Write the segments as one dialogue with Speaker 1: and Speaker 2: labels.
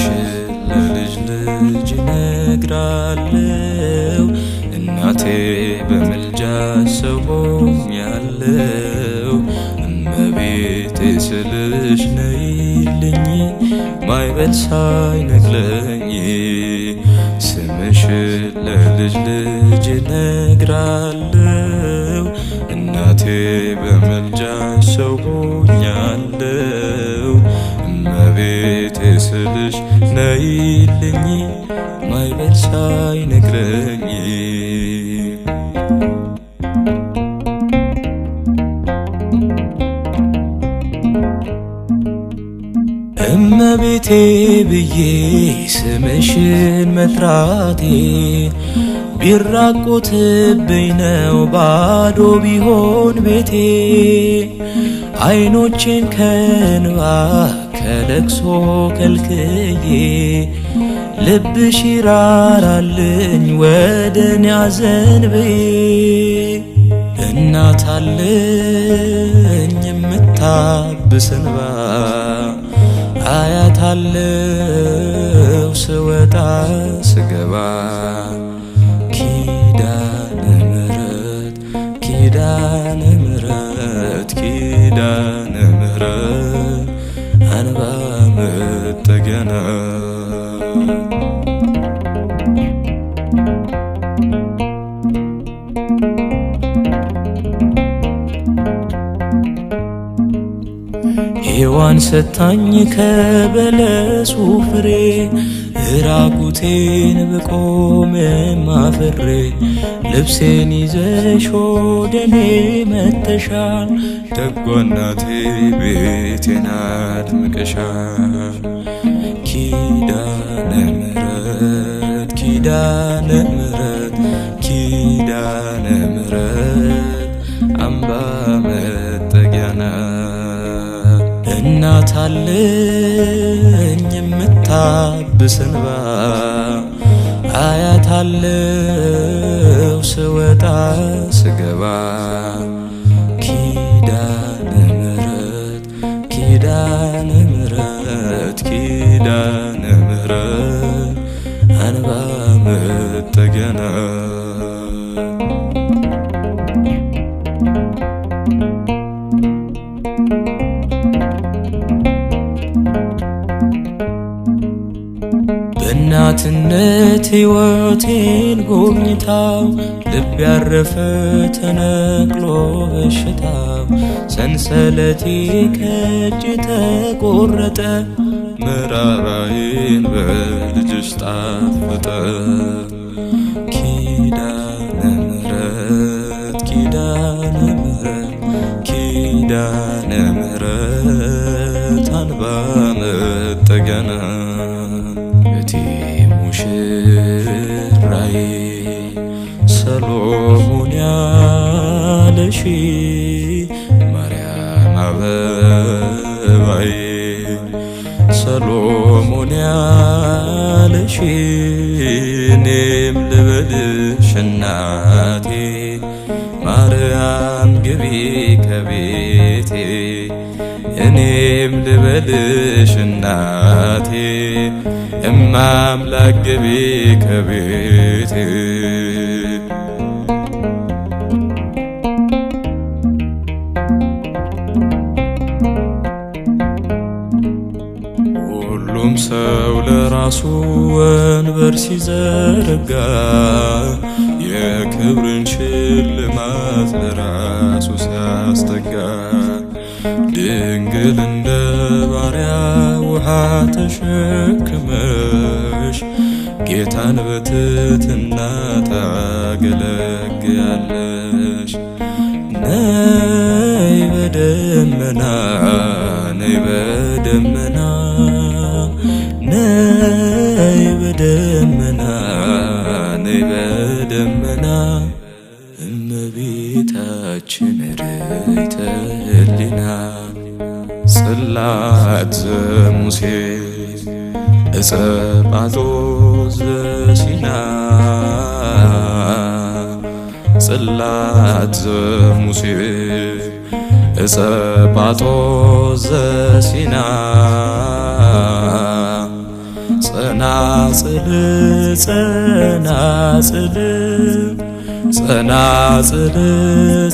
Speaker 1: ስምሽን ለልጅ ልጅ እነግራለሁ። እናቴ በምልጃሽ ሰው ሆኛለሁ። እመቤቴ ስልሽ ነይልኝ ማዕበል ሳይነቅለኝ። ስምሽን ለልጅ ልጅ እነግራለሁ። እናቴ በምልጃሽ ሰው ሆኛለሁ። እመቤቴ ስልሽ ነይልኝ ማዕበል ሳይነቅለኝ። እመቤቴ ብዬ ስምሽን መጥራቴ ቢራቆትብኝ ነው ባዶ ቢሆን ቤቴ። አይኖቼን ከእንባ ከለቅሶ ከልክዬ ልብሽ ይራራልኝ ወደኔ አዘንብዬ። እናት አለኝ የምታብስ እንባ አያታለው ስወጣ ስገባ። ኪዳነ ምሕረት ኪዳነ ምሕረት ኪዳነ ምሕረት አንባ መጠጊያ ናት። ሔዋን ሰታኝ ከበለሱ ፍሬ ራቁቴን ብቆምም አፍሬ ልብሴን ይዘሽ ወደኔ መጥተሻል። ደጓ እናቴ ቤቴን አድምቀሻል። ኪዳነ ምሕረት ኪዳነ ምሕረት ኪዳነ ምሕረት አምባ መጠጊያ ናት። እናት አለኝ የምታብስ እንባ አያታለው ስወጣ ስገባ። ኪዳነ ምሕረት ኪዳነ ምሕረት ኪዳነ ምሕረት አንባ መጠጊያ ናት። በእናትነት ሕይወቴን ጎብኝታው ልብ ያረፈ ተነቅሎ በሽታው ሰንሰለቴ ከእጅ ተቆረጠ መራራዬን በልጅሽ ጣፈጠ። ኪዳነ ምሕረት ኪዳነ ምሕረት ኪዳነ ምሕረት አንባ መጠጊያ ናት። እቲ ሙሽራዬ ሰሎሞን ያለሽ ማርያም አበባዬ ሰሎሞን ያለሽ እኔም ልበልሽ እናቴ ማርያም ግቢ ከቤቴ እኔም ልበልሽ እናቴ እማ አምላክ ግቢ ከቤቴ። ሁሉም ሰው ለራሱ ወንበር ሲዘረጋ የክብርን ሽልማት ለራሱ ሲያስጠጋ ድንግል እንደ ባሪያ ውሃ ተሸክመሽ ጌታን በትሕትና ታገለግያለሽ። ነይ በደመና ነይ በደመና ነይ በደመና ነይ በደመና እመቤታችን ርይተ ሕሊና ጽላት ዘሙሴ ዕፀ ጳጦስ ዘሲና ጽላት ዘሙሴ ዕፀ ጳጦስ ዘሲና ጸናጽል ጸናጽል ጸናጽል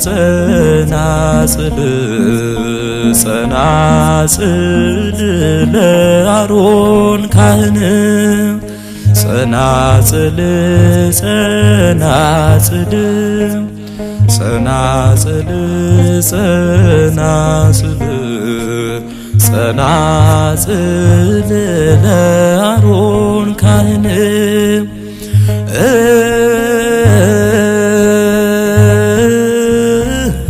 Speaker 1: ጸናጽል ጸናጽል ለአሮን ካህን ጸናጽል ጸናጽል ጸናጽል ጸናጽል ጸናጽል ለአሮን ካህን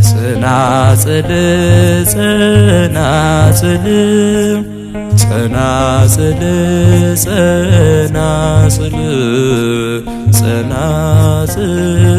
Speaker 1: ጸናጽል ጸናጽል ጸናጽል ጸናጽል ጸናጽል